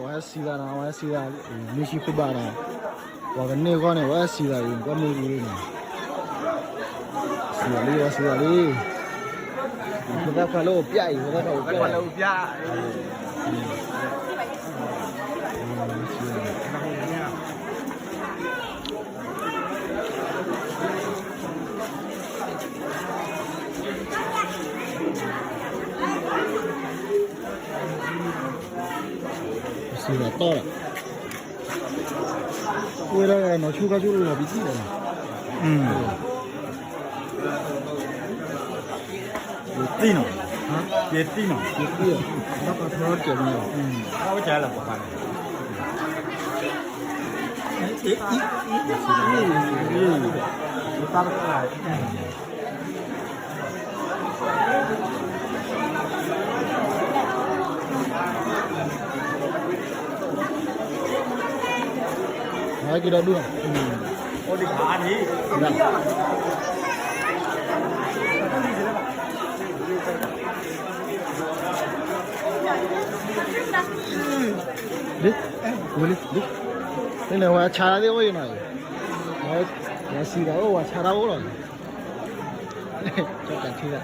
ဝဲစံးသးနီၤ, ဝဲစံးသး, မ့ၢ်ဆံဖိဘၣ်နီၤ, ပှၤကန့ၢ်ဂီၢ်န့ၣ် ဝဲစံးသးအံၤ ကွၢ်မ့ၢ်ဂ့ၤန့ၣ်, စံးသးလံ ဝဲစံးသးလံ, ဖိသၣ်ခွါလၢအိၣ်ပျၢ်အံၤ, ဖိသၣ်ခွါလၢအိၣ်ပျၢ်, စံးသးတီၢ်လီၤ, ဝဲဒၣ်နီၤ ဆူၣ်ခါဆူၣ်လီၤပံတံၢ်လီၤ, ယတံၢ်နီၤ, ယတံၢ်နီၤ, ယတံၢ်, ဘၣ်ပာ်ထီၣ်ကဲၤမ့ၢ်လီၤ, ဘၣ်ဝဲကဲၤလီၤပှၤ, ယတၢ်တကၢ် ဟဲက့ၤဒီဒူၣ်လီၤ, အိၣ်ဒံးခါန့ၣ်, ဒ်, ဝဲလံ, ဒ်, န့ၣ်ဝဲဆါသ့ၣ်အိၣ်အံၤနီၤ, ဝဲစံးသးအိၣ် ဝဲဆါတၢ်အိၣ်လီၤ, ကထံၣ်ဒၣ်